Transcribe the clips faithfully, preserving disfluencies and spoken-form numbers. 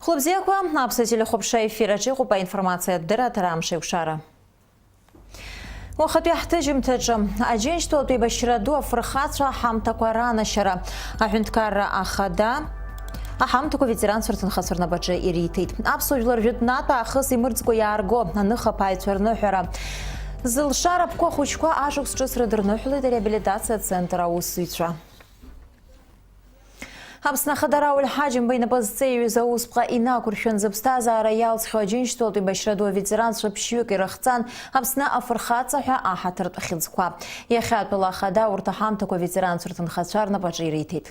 Хәлыбзиақәа, Аԥсуа телехәаԥшра ефир аҿы иҟоуп аинформациатә дырраҭара Амш еиқәшара. Уахатәи ҳҭыжьымҭаҿы, Аџьынџьтәылатә еибашьра ду афырхацәа аҳамҭақәа ранашьара. Аҳәынҭқарра ахада аҳамҭақәа ветеранцәа рҭынхацәа рнапаҿы ириҭеит. Аԥсуа жәлар жәытәнатә аахыс имырӡкәа иаарго аныхаԥааҩцәа рныҳәара. Зылшара ԥқәа хәыҷқәа ашықәс ҿыц рыдырныҳәалеит ареабилитациа центр аусзуҩцәа. Аԥсны Ахада Рауль Ҳаџьымба инапы зҵеиҩыз аусԥҟа инақәыршәан, зыԥсҭазаара иалҵхьоу Аџьынџьтәылатә еибашьра ду аветеранцәа ԥшьҩык ирыхҵан Аԥсны афырхаҵа ҳәа аҳаҭыртә хьыӡқәа. Иахьатәала ахада урҭ аҳамҭақәа аветеранцәа рҭынхацәа рнапаҿы ириҭеит.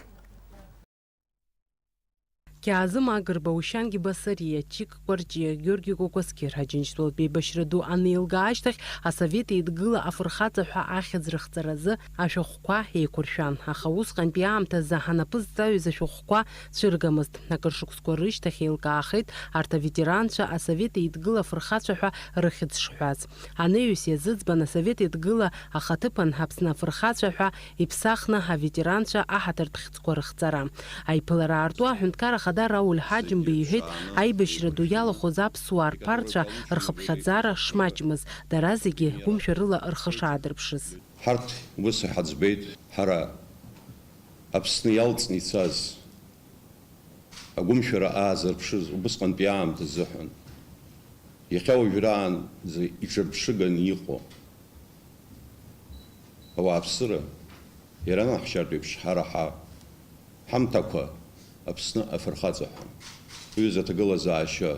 Кьаазым Агрба, Ушьанги Басариа, Чик Кәарҷиа, Георги Кәакәасқьыр Аџьынџьтәылатә еибашьра ду анеилга ашьҭахь, Асовет Еидгыла афырхаҵа ҳәа ахьӡ рыхҵаразы ашәахәқәа еиқәыршәан, аха усҟантәи аамҭазы анапы зҵаҩыз ашәахәқәа цәыргамызт. Акыр шықәсқәа рышьҭахь еилкаахеит арҭ аветеранцәа Асовет Еидгыла афырхацәа ҳәа рыхьӡ шҳәаз. Анаҩс иазыӡбан Асовет Еидгыла ахаҭыԥан Аԥсны афырхацәа ҳәа иԥсахны аветеранцәа аҳаҭыртә хьӡқәа рыхҵара. Аиԥылара аарту аҳәынҭқар ахада Рауль Ҳаџьымба иҳәеит, аибашьра ду иалахәыз аԥсуаа рԥарцәа рхыԥхьаӡара шмаҷмыз, дара зегьы гәымшәарыла рхы шаадырԥшыз. Ҳарҭ ус иҳаӡбеит, ҳара Аԥсны иалҵны ицаз, агәымшәара аазырԥшыз убысҟантәи аамҭа азыҳәан, иахьа уажәраанӡа иҿырԥшыганы иҟоу ауааԥсыра, иара анаҳшьартә еиԥш, ҳара ҳа-, ҳамҭақәа Аԥсны афырхаҵа ҳәа. Уи азы аҭагылазаашьа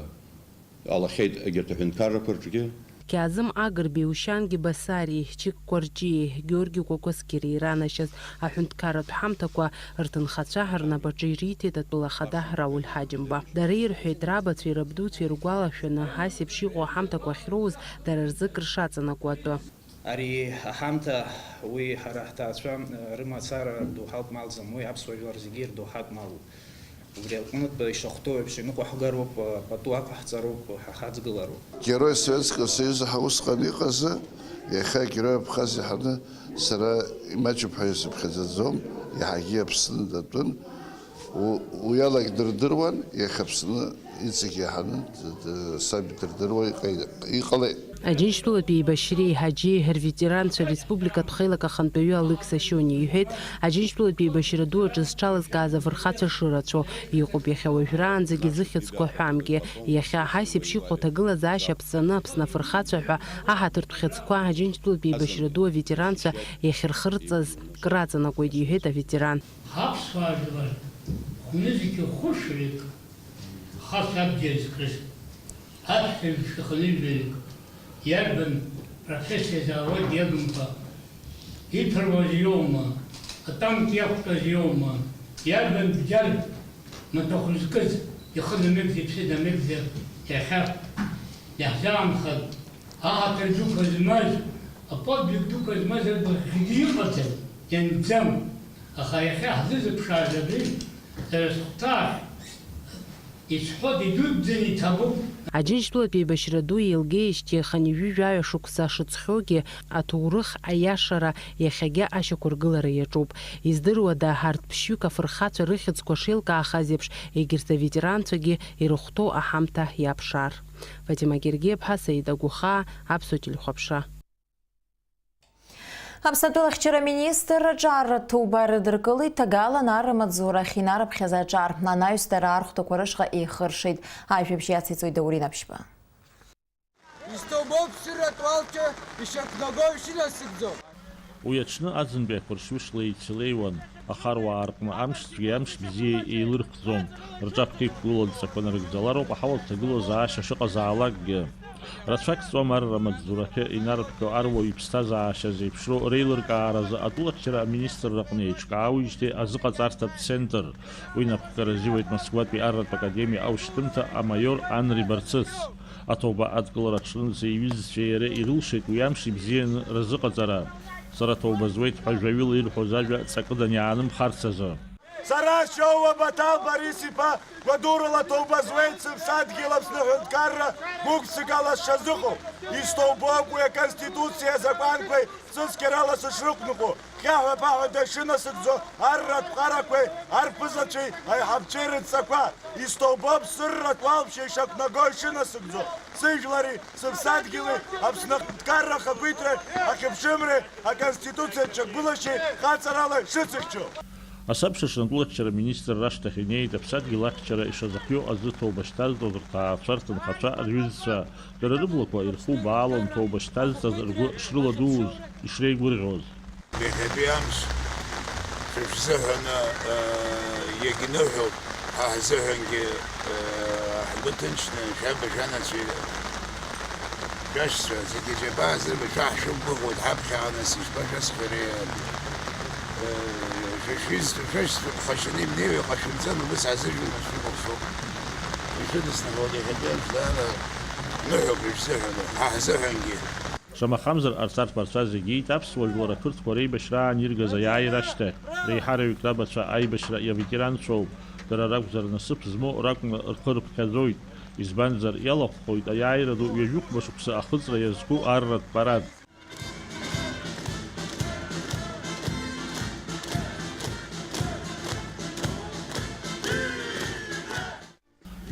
ҟалахьеит егьырҭ аҳәынҭқаррақәа рҿгьы. Кьаазым Агрбеи, Ушьанги Басариеи, Чик Кәарҷиеи, Георги Кәакәасқьыри иранашьаз аҳәынҭқарратә ҳамҭақәа рҭынхацәа рнапаҿы ириҭеит атәыла ахада Рауль Ҳаџьымба. Дара ирҳәеит, рабацәеи рабдуцәеи ргәалашәаны, ас еиԥш иҟоу аҳамҭақәа ахьроуз дара рзы кыр шаҵанакуа атәы. Ари аҳамҭа уи ҳара ҳҭаацәа рымацара доуҳатә малӡам, уи аԥсуа жәлар зегьы ирдоуҳатә малуп. Убри аҟнытә ишахәҭоу еиԥш иныҟәаҳгароуп, пату ақәаҳҵароуп, ҳа ҳаӡгылароуп. Герой Советского Союза ҳа усҟан иҟазы, иахьа Герой Абхазиа ҳаны сара имаҷуп ҳәа исыԥхьаӡаӡом, иаҳагьы Аԥсны датәын. У-, уи алагь дырдыруан, иахьа Аԥсны иҵегь иаҳаны д-, д-, саб дырдыруа иҟа-, иҟалеит. Аџьынџьтәылатәи еибашьреи Ҳаџьи рветеранцәа республикатә хеилак ахантәаҩы Алықьса Шьони иҳәеит, Аџьынџьтәылатәи еибашьра ду аҿы зҽалазкааз афырхацәа шырацәоу иҟоуп иахьа уажәраанӡагьы зыхьӡқәа ҳәамгьы. Иахьа ҳас еиԥш иҟоу аҭагылазаашьа ԥҵаны Аԥсны афырхацәа ҳәа аҳаҭыртә хьыӡқәа Аџьынџьтәылатәи еибашьра ду аветеранцәа иахьырхырҵаз краҵанакуеит, иҳәеит аветеран. Ҳаԥсуаа жәлар хәнызқьи хәышәҩык, хас абџьар зкыз, аԥхьаҩцәа хынҩажәаҩык, иарбан профессиа заауагь иагымкәа, иԥыруаз иоума, атанк иақәтәаз иоума, иарбан бџьар маҭәахә зкыз, ихы намыгӡа, иԥсы намыгӡа, иахьа иаҳзаанхаз, аҳаҭыр дуқәа змаз, аподвиг дуқәа змаз рыла хьыӡ иҟаӡам, ианӡам. Аха иахьа ҳзызыԥшааз абри, сара схәҭаахь исҳәоит, идуӡӡаны иҭабуп. Аџьынџьтәылатә еибашьра ду еилгеижьҭеи хынҩажәи жәаҩа шықәса шыҵхьоугьы, аҭоурых аиашара иахьагьы ашьақәыргылара иаҿуп. Издыруада, арҭ ԥшьҩык афырхацәа рыхьӡқәа шеилкаахаз еиԥш, егьырҭ аветеранцәагьы ирыхәҭоу аҳамҭа иаԥшаар. Фатима Гергиаԥҳа, Саида Гәыхаа, Аԥсуа телехәаԥшра. Аԥсны атәылахьчара аминистрра аҿар аҭоуба рыдыркылеит, ҭагалан арра амаҵзурахь инарыԥхьаз аҿар. Анаҩс дара архәҭақәа рышҟа еихыршеит. Ажәабжь иациҵоит Даур Инаԥшьба. Истолбоуп ԥшьыратә уалқьа ишьақәнагоу ишынасыгӡо. Уи аҽны аӡынтәи ақәыршҩы шла еицелеиуан, аха аруаа рҟны амш цәгьеи амш бзиеи еилырхәӡом. Рҿаԥхьа иқәгылоу адҵақәа нарыгӡалароуп аҳауа ҭагылазаашьа шыҟазаалакгьы. Рацәак ҵуам арра амаҵзурахьы инарыԥхьо аруаҩ иԥсҭазаашьа зеиԥшроу реилыркааразы атәылахьчара аминистрраҟны еиҿкаауижьҭеи азыҟаҵарҭатә центр. Уи напхгара азиуеит Москватәи арратә академиа аушьҭымҭа амаиор Анри Барцыц. Аҭоуба адкылара аҽнынӡа иҩызцәеи иареи ирылшеит уи амш ибзианы разыҟаҵара. Сара ҭоуба зуеит ҳәа жәаҩыла ирҳәоз ажәа ҵакыданы иаанымхарц азы. Сара Шьоуа Баҭал Борис-иԥа Гәадурала ҭоуба зуеит, сыԥсадгьыл Аԥсны аҳәынҭқарра гәык-ԥсыкала сшазыҟоу. Истолбоуп уи аконституциеи азакәанқәеи ҵысқьарала сышрықәныҟәо. Иаҳәа-баҳәа дышынасыгӡо арратә ҟарақәеи арԥызацәеи аиҳабцәеи рыдҵақәа, исҭоубоуп сырратә уалԥшьа ишақәнаго ишынасыгӡо, сыжәлари сыԥсадгьыли Аԥсны аҳәынҭқарра ахақәиҭреи ахьыԥшымреи Аконституциа ачагәылашьеи хаҵарала ишыцыхьчо. Асабша аҽны атәылахьчара аминистр рашҭахь инеит аԥсадгьыл ахьчара ишазыхиоу азы ҭоуба шьҭазҵоз рҭаацәа, рҭынхацәа, рҩызцәа. Дара рыблақәа ирхубаалон ҭоуба шьҭазҵаз ргәы шрыладууз, ишреигәырӷьоз. Иахьатәи амш шәышәзыҳәаны, э, иагьныҳәоуп, ҳа ҳзыҳәангьы, э, ҳгәы ҭынчны шәаба шәанацәа шәашьцәа зегьы џьабаа зырба шәаҳшәықәгәыӷуеит ҳаԥхьаҟа, нас ишԥашәасҳәари, э, шәа шәизҭо шәашьцәа ԥхашьаны имнеиуа иҟашәымҵан, убыс ҳазыжәлар шәыкәыхшоуп. Ишәыдысныҳәалак иахьатәи амш даара ныҳәоуп ишәзыҳәаны, ҳа ҳзыҳәангьы. Шамахамзар, арҭ арԥарцәа зегьы иеит аԥсуа жәлар ақырҭқәа реибашьраан иргаз аиааира ашьҭахь, реиҳараҩык рабацәа аибашьра иаветеранцәоуп. Дара ракәзар, насыԥ змоу ракәны рхы рыԥхьаӡоит. Избанзар, иалахәхоит аиааира ду ҩажәихәба шықәса ахыҵра иазку арратә парад.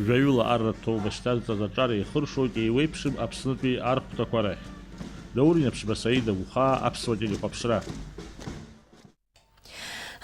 Жәаҩыла арратә ҭоуба шьҭазҵаз аҿар еихыршоит еиуеиԥшым Аԥснытәи архәҭақәа рахь. Даур Инаԥшьба, Саида Гәхаа, Аԥсуа телехәаԥшра.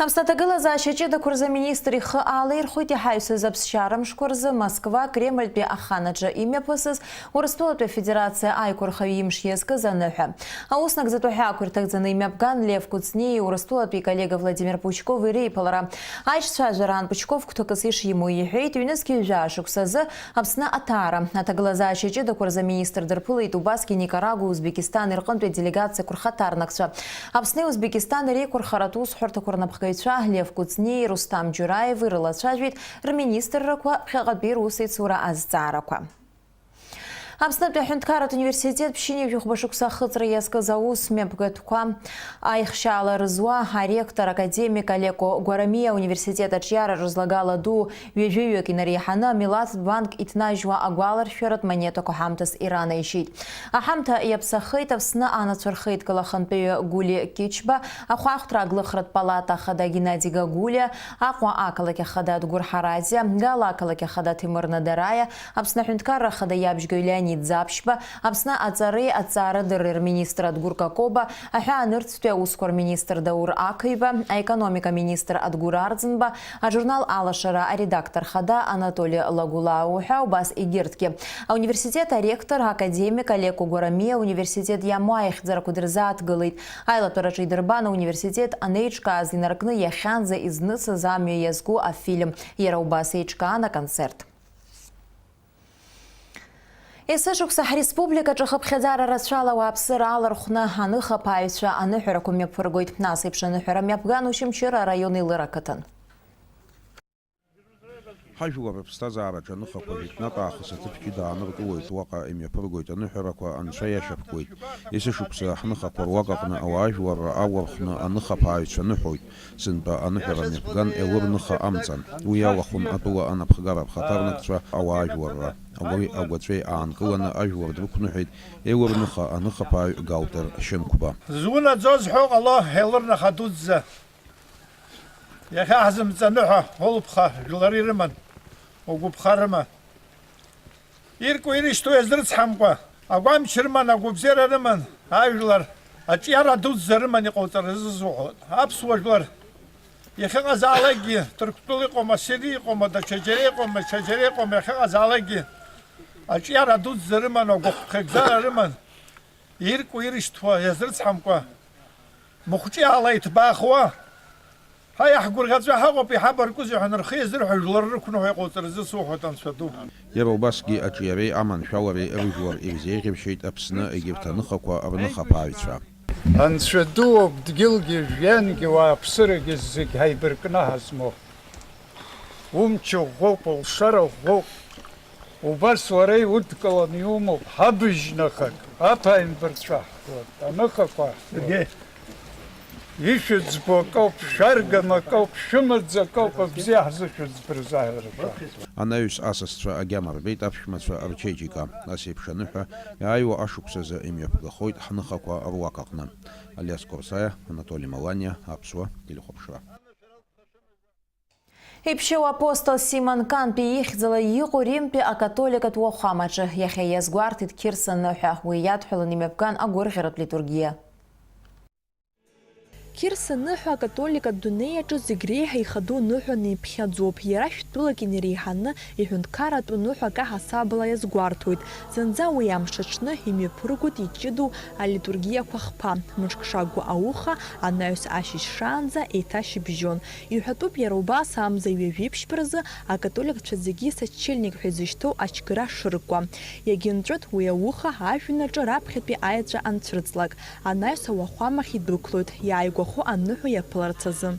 Аԥсны аҭагылазаашьа ҷыдақәа рзы аминистр ихы аалаирхәеит иҳаҩсыз аԥсшьара мшқәа рзы Москва, Кремльтәи аханаҿы имҩаԥысыз Урыстәылатәи Афедерациа аиқәырхаҩ имш иазкыз аныҳәа. Аус нагӡатәу аҳәаақәа ирҭагӡаны имҩаԥган Лев Кәыҵниеи Урыстәылатәи иколлега Владимир Пучкови реиԥылара. Аиҿцәажәараан Пучков гәҭакыс ишимоу иҳәеит, ҩнызқь ҩажәа шықәсазы Аԥсны аҭаара. Аҭагылазаашьа ҷыдақәа рзы аминистр дырԥылеит убасгьы Никарагуа, Узбекистан рҟынтәи аделегациақәа рхаҭарнакцәа. Аԥсни Узбекистани реиқәырхаратә усҳәарҭақәа рнапхгаҩцәа Лев Кәыҵниеи Русҭам Џьураеви рылацәажәеит рминистррақәа ԥхьаҟатәи русеицура азҵаарақәа. Аԥснытәи аҳәынҭқарратә университет ԥшьынҩажәи хәба шықәса ахыҵра иазкыз аус мҩаԥгатәқәа аихшьаала рызуа аректор академик Алеко Гәарамиа ауниверситет аҿиара рызлагала ду ҩажәаҩык инареиҳаны амилаҭтә банк иҭнажьуа агәаларшәаратә монетақәа ҳамҭас иранаишьеит. Аҳамҭа иаԥсахеит Аԥсны анацәа рхеидкыла ахантәаҩы Гәли Кьычба, ахәаахәҭра аглыхратә палата ахада Геннади Гагулиа, Аҟәа ақалақь ахада Адгәыр Ҳаразиа, Гала ақалақь ахада Ҭемыр Надараиа, Аԥсны аҳәынҭқарра ахада иабжьгаҩ Леонид Ӡаԥшьба, Аԥсны аҵареи аҭҵаарадырреи рминистр Адгәыр Какоба, аҳәаанырцәтәи аусқәа рминистр Даур Ақаҩба, аекономика аминистр Адгәыр Арӡынба, ажурнал Алашара аредактор хада Анатоли Лагулао ҳәа убас егьырҭгьы. Ауниверситет аректор, академик Алеко Гәарамиа ауниверситет иамоу аихьӡарақәа дырзааҭгылеит. Аилатәараҿы идырбан ауниверситет анеиҿкааз инаркны иахьанӡа изнысыз амҩа иазку афильм. Иара убас еиҿкаан аконцерт. Есышықәса ҳреспубликаҿы хыԥхьаӡара рацәала ауааԥсыра алархәны аныхаԥааҩцәа аныҳәарақәа мҩаԥыргоит. Нас еиԥш аныҳәара мҩаԥган Очамчыра араион Елыр ақыҭан. Ҳажәлар рыԥсҭазаараҿы аныхақәа жәытәнатә аахыс аҭыԥ ҷыда ааныркылоит, уаҟа имҩаԥыргоит аныҳәарақәа, анцәа иашьапкуеит. Есышықәса ҳныхақәа руак аҟны ауаажәларра алархәны аныхаԥааҩцәа ныҳәоит. Сынтәа аныҳәара мҩаԥган Елыр ныха амҵан. Уи иалахәын атәыла анапхгара рхаҭарнакцәа ауаажәларра. Агәи агәаҵәеи аанкыланы ажәлар дрықәныҳәеит Елыр ныха аныхаԥааҩ Галтер Шьынқәба. Зунаӡоз ҳәа ҟало Елыр ныха дуӡӡа. Иахьа ҳзымҵаныҳәа улԥха жәлар ирыман, угәыԥха рыма. Ирку ирышьҭоу иазрыцҳамкәа, агәамч рыман, агәыбзиара рыман, ажәлар аҿиара дуӡӡа рыман иҟауҵаразы суҳәоит. Аԥсуа жәлар иахьыҟазаалакгьы, Ҭырқәтәыла иҟоума, Сири иҟоума, даҽаџьара иҟоума, даҽаџьара иҟоума, иахьыҟазаалакгьы аҿиара дуӡӡа рыман, агәыхәҭхьагӡара рыман, ирку ирышьҭуа иазрыцҳамкәа, мыхәҿиаала иҭбаахуа, ҳа иаҳгәырӷьаҵәа ҳаҟоуп, иҳабаркузеи ҳәа рхы иазырҳәо жәлар рықәныҳәа иҟауҵаразы суҳәоит, Анцәа ду. Иара убасгьы аҿиареи аманшәалареи рыжәлар ирзеиӷьабшьеит Аԥсны егьырҭ аныхақәа рныхаԥааҩцәа. Анцәа дууп, дгьылгьы жәҩангьы уааԥсырагьы зегь ҳаибаркны ҳазмоу. Умч ӷәӷәоуп, лшара ӷәӷәоуп. Убас уара иудкыланы иумоуп, ҳабыжьнахак, аԥааимбарцәа ҳхәлап, аныхақәа ҳхәлап. Сергеи. Ишәыӡбо акоуп, шәаргама акоуп, шәымаӡа акоуп, абзиа ҳзышәыӡбарыз аиаара шәаҳ. Анаҩс асасцәа агьама рбеит аԥшәмацәа рчеиџьыка. Ас еиԥш аныҳәа иааиуа ашықәсазы имҩаԥгахоит ҳныхақәа руак аҟны. Алиас Корсаиа, Анатоли Маланиа, Аԥсуа телехәаԥшра. Иԥшьоу апостол Симон Кантәи ихьӡала иҟоу Римтәи акатоликатә уахәамаҿы иахьа иазгәарҭеит Қьырса ныҳәа, уи иадҳәалан имҩаԥган агәырӷьаратә литургиа. Қьырса ныҳәа акатоликатә дунеи аҿы зегь реиҳа ихадоу ныҳәаны иԥхьаӡоуп. Иара шәтәылак инареиҳаны иҳәынҭқарратә ныҳәа акаҳасабала иазгәарҭоит. Зынӡа уи амш аҽны имҩаԥыргоит иҷыдоу алитургиақәа хԥа, мышк шакәу ауха, анаҩс ашьыжь шаанӡа еиҭа шьыбжьон. Иҳәатәуп иара убас амза ҩажәи ԥшьба рзы акатоликцәа зегьы сочельник ҳәа изышьҭоу ачгара шыркуа. Иагьынҵәоит уи ауха ажәҩан аҿы раԥхьатәи аеҵәа анцәырҵлак. Анаҩс ауахәамахь идәықәлоит, иааигәахо аныҳәа иаԥыларц азы.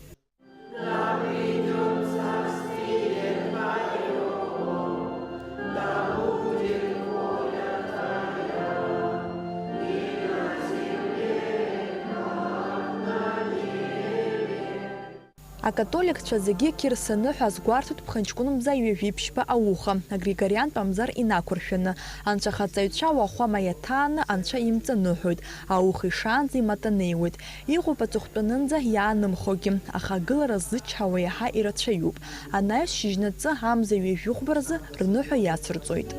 Акатоликцәа зегьы Қьырса ныҳәа азгәарҭоит ԥхынҷкәынмза ҩажәи ԥшьба ауха, агригориантә амзар инақәыршәаны. Анцәахаҵаҩцәа ауахәама иаҭааны Анцәа имҵаныҳәоит, ауха ишаанӡа иматанеиуеит. Иҟоуп аҵыхәтәанынӡа иаанымхогьы, аха агылара ззычҳауа иаҳа ирацәаҩуп. Анаҩс шьыжьнаҵы амза ҩажәи хәба рзы рныҳәа иацырҵоит.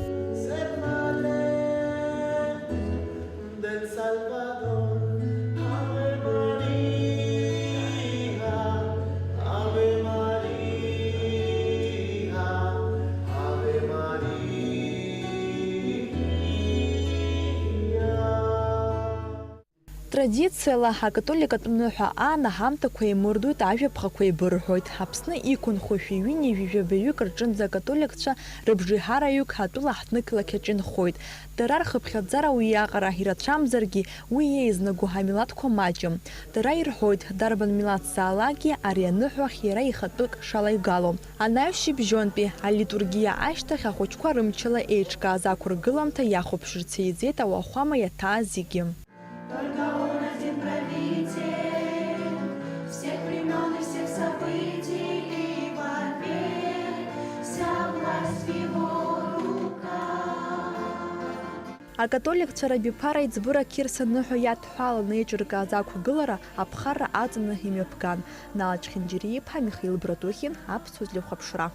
Традициала акатоликатә ныҳәа аан аҳамҭақәа еимырдоит, ажәаԥҟақәа еибырҳәоит. Аԥсны иқәынхо шәи ҩынҩажәи жәабаҩык рҿынӡа акатоликцәа рыбжеиҳараҩык атәыла ҳҭнықалақь аҿы инхоит. Дара рхыԥхьаӡара уиаҟара ирацәамзаргьы, уи еизнаго амилаҭқәа маҷым. Дара ирҳәоит, дарбан милаҭзаалакгьы ари аныҳәа ахь иара ихатәык шалаигало. Анаҩс шьыбжьонтәи алитургиа ашьҭахь ахәыҷқәа рымчала еиҿкааз ақәыргыламҭа иахәаԥшырц еиӡеит ауахәама иаҭааз зегьы. Только он один правитель всех времён и всех событий, и вовек вся власть в его руках. Акатоликцәа рабиԥара иӡбыра Қьырса ныҳәа иадҳәаланы еиҿыркааз ақәгылара аԥхарра аҵаны имҩаԥган. Нала Чхинџьариа-иԥа, Михаил Братухин, Аԥсуа телехәаԥшра.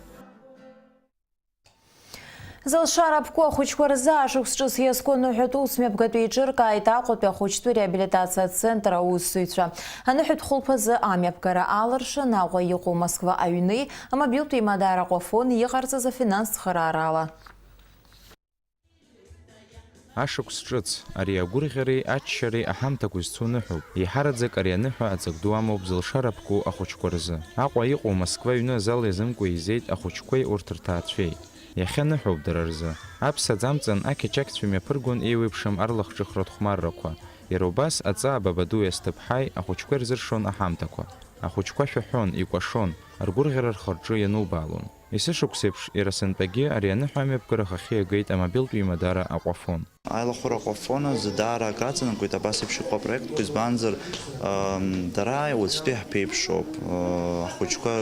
Зылшара Аԥку ахәыҷқәа рзы ашықәс ҿыц иазку аныҳәатә ус мҩаԥгатәы еиҿыркааит Аҟәатәи ахәыҷтәы реабилитациа центр аусзуҩцәа. Аныҳәатә хәылԥазы амҩаԥгара алыршан, Аҟәа иҟоу Москва аҩни амобилтә еимадара Аҟәафони иҟарҵаз афинанстә цхыраарала. Ашықәс ҿыц, ари агәырӷьареи аччареи аҳамҭақәа зцу ныҳәоуп. Еиҳараӡак ари аныҳәа аҵак ду амоуп Зылшара Аԥку ахәыҷқәа рзы. Аҟәа иҟоу Москва аҩны азал иазымкуа еизеит ахәыҷқәеи урҭ рҭаацәеи. Иахьа ныҳәоуп дара рзы. Аԥса аӡы амҵан ақьачақьцәа имҩаԥыргон еиуеиԥшым арлахҿыхратә хәмаррақәа. Иара убас аҵаа Бабадуи Асҭыԥҳаи ахәыҷқәа ирзыршон аҳамҭақәа. Ахәыҷқәа шәаҳәон, икәашон, ргәырӷьара рхы-рҿы ианубаалон. Есышықәсеиԥш, иара сынтәагьы ари аныҳәа амҩаԥгара ахахьы иагеит амобилтә еимадара Аҟәафон. Аилахәыра Аҟәафон азы даара акраҵанакуеит абас еиԥш иҟоу апроектқәа, избанзар, ам, дара уаҵәтәи ҳԥеиԥшоуп, а, ахәыҷқәа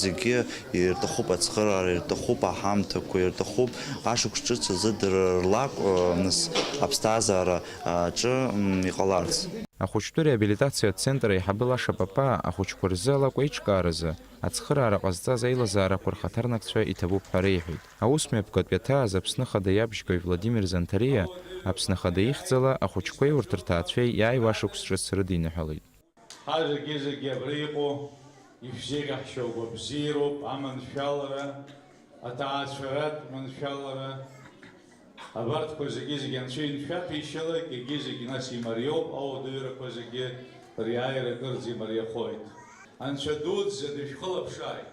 зегьы ирҭахуп ацхыраара, ирҭахуп аҳамҭақәа, ирҭахуп ашықәс ҿыц азы дара рлакә, а, нас аԥсҭазаара, а, аҿы, м, иҟаларц. Ахәыҷтәы реабилитациа ацентр аиҳабы Лаша Папаа ахәыҷқәа рзы алакә еиҿкааразы ацхыраара ҟазҵаз аилазаарақәа рхаҭарнакцәа иҭабуп ҳәа реиҳәеит. Аус мҩаԥгатә иаҭааз Аԥсны Ахада иабжьгаҩ Владимир Занҭариа Аԥсны Ахада ихьӡала ахәыҷқәеи урҭ рҭаацәеи иааиуа ашықәс ҿыц рыдиныҳәалеит. Ҳажәагьы-зегьы абра иҟоу ишәзеиӷьаҳшьауа агәабзиароуп, аманшәалара, аҭаацәаратә маншәалара, абарҭқәа зегьы-зегьы Анцәа иншәаԥишьалак, егьи-зегьы нас имариоуп, ауадаҩрақәа зегьы риааира кырӡа имариахоит. Анцәа дуӡӡа дышәхылаԥшааит!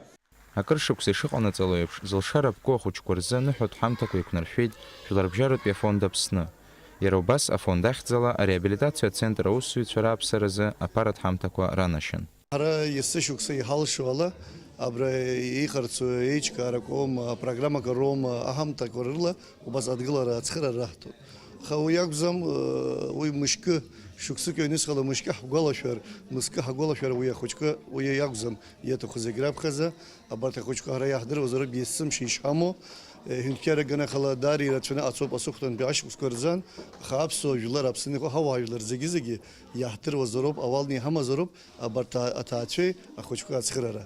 Акыр шықәса ишыҟанаҵало еиԥш, Зылшара Аԥку ахәыҷқәа рзы аныҳәатә ҳамҭақәа еиқәнаршәеит Жәларбжьаратәи афонд Аԥсны. Иара убас афонд ахьӡала ареабилитациа ацентр аусзуҩцәа рааԥсаразы аԥаратә ҳамҭақәа ранашьан. Ҳара есышықәса иҳалшо ала, абра иҟарҵо еиҿкаарақәоума, апрограммақәа роума, аҳамҭақәа рыла убас адгылара ацхыраара раҳҭоит. Аха уи акәӡам, уи мышкы, шықәсык ҩнуҵҟала мышкы ҳгәалашәар, мызкы ҳгәалашәар, уи ахәыҷқәа уи иакәӡам иаҭаху зегь раԥхьаӡа. Абарҭ ахәыҷқәа ҳара иаҳдыруазароуп есымша ишҳамоу. Ҳәынҭқарра аганахьала даара ирацәаны ацоуп аҵыхәтәантәи ашықәсқәа рзын, аха аԥсуа жәлар, Аԥсны иҟоу ҳауаажәлар зегьы-зегьы иаҳдыруазароуп, ауалны иҳамазароуп абарҭ аҭаацәеи ахәыҷқәеи ацхыраара.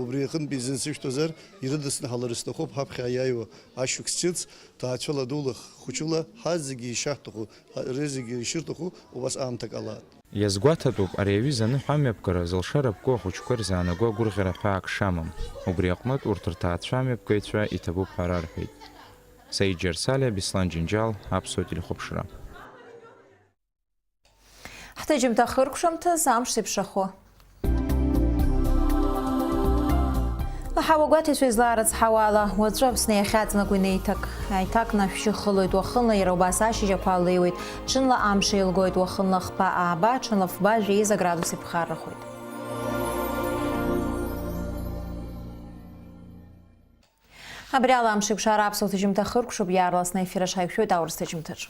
Убри аҟынтәи изын сышәҭозар, ирыдысныҳәалар сҭахуп ҳаԥхьа иааиуа ашықәс ҿыц, ҭаацәала дула, хәыҷыла, ҳазегьы ишаҳҭаху, рызегьы ишырҭаху убас аамҭак ала. Иазгәаҭатәуп ари аҩыза аныҳәамҩаԥгара зылшара ԥку ахәыҷқәа ирзаанаго агәырӷьара ҳәаак шамам. Убри аҟнытә урҭ рҭаацәа амҩаԥгаҩцәа иҭабуп ҳәа рарҳәеит. Саид Џьарсалиа, Беслан Џьынџьал, Аԥсуа телехәаԥшра. Ҳҭыжьымҭа хыркәшамҭаз амш зеиԥшрахо. Аҳауа гәаҭаҩцәа излаарыцҳауа ала, уаҵәы Аԥсны иахьаҵанакуа инеиҭак. Аиҭакны ашәшьы хылоит уахынла, иара убас ашьыжь ақәа леиуеит. Ҽынла амш еилгоит, уахынла хԥа ааба, ҽынла фба жәеиза градус иԥхаррахоит. Абри ала амш еиқәшара аԥсуа ҭыжьымҭа хыркәшоуп, иаарласны аефир аҿы ҳаиқәшәоит аурыс ҭыжьымҭаҿ.